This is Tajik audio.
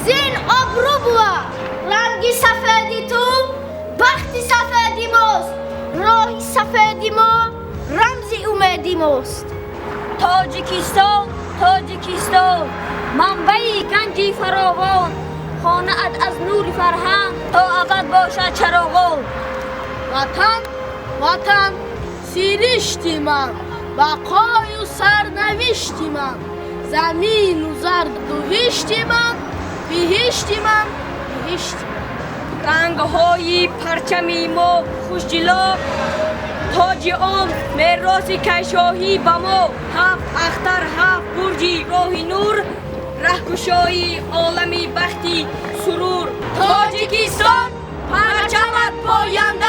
Зин обрӯ бува, ранги сафеди ту бахти сафеди мост, роҳи сафеди мо рамзи умеди мост. Тоҷикистон, Тоҷикистон, манбаи ганҷи фаровон, хонаат аз нури фарҳанг то абад бошад чароғон. Ватан, Ватан, сиришти ман, бақою сарнавишти ман, замину зарду ҳишти ман, биҳишти ман, биҳишти ман. Рангҳои парчами мо хушҷило, тоҷи он мероси кайшоҳӣ ба мо. Ҳафт ахтар, ҳафт бурҷи роҳи нур, раҳкушои олами бахти сурур. Тоҷикистон, парчамат поянда.